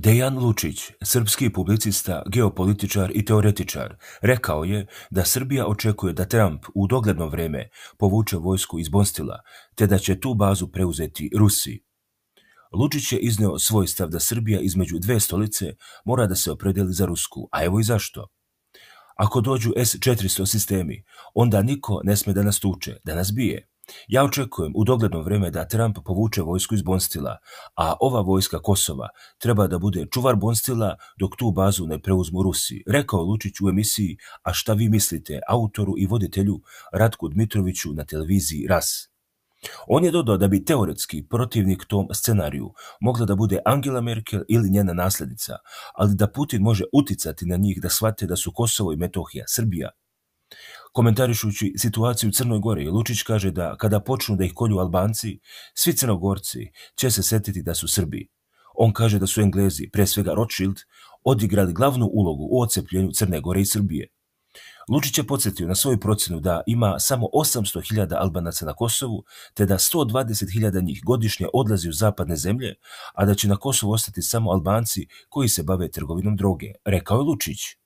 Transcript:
Dejan Lučić, srpski publicista, geopolitičar i teoretičar, rekao je da Srbija očekuje da Trump u dogledno vreme povuče vojsku iz Bonstila, te da će tu bazu preuzeti Rusi. Lučić je izneo svoj stav da Srbija između dve stolice mora da se opredeli za Rusku, a evo i zašto. Ako dođu S-400 sistemi, onda niko ne sme da nas tuče, da nas bije. Ja očekujem u dogledno vreme da Trump povuče vojsku iz Bonstila, a ova vojska Kosova treba da bude čuvar Bonstila dok tu bazu ne preuzmu Rusi, rekao Lučić u emisiji A šta vi mislite, autoru i voditelju Ratku Dmitroviću na televiziji RAS. On je dodao da bi teoretski protivnik tom scenariju mogla da bude Angela Merkel ili njena naslednica, ali da Putin može uticati na njih da shvate da su Kosovo i Metohija Srbija. Komentarišući situaciju u Crnoj Gori, Lučić kaže da kada počnu da ih kolju Albanci, svi Crnogorci će se setiti da su Srbi. On kaže da su Englezi, pre svega Rothschild, odigrali glavnu ulogu u ocepljenju Crne Gore i Srbije. Lučić je podsjetio na svoju procjenu da ima samo 800.000 Albanaca na Kosovu, te da 120.000 njih godišnje odlazi u zapadne zemlje, a da će na Kosovu ostati samo Albanci koji se bave trgovinom droge, rekao je Lučić.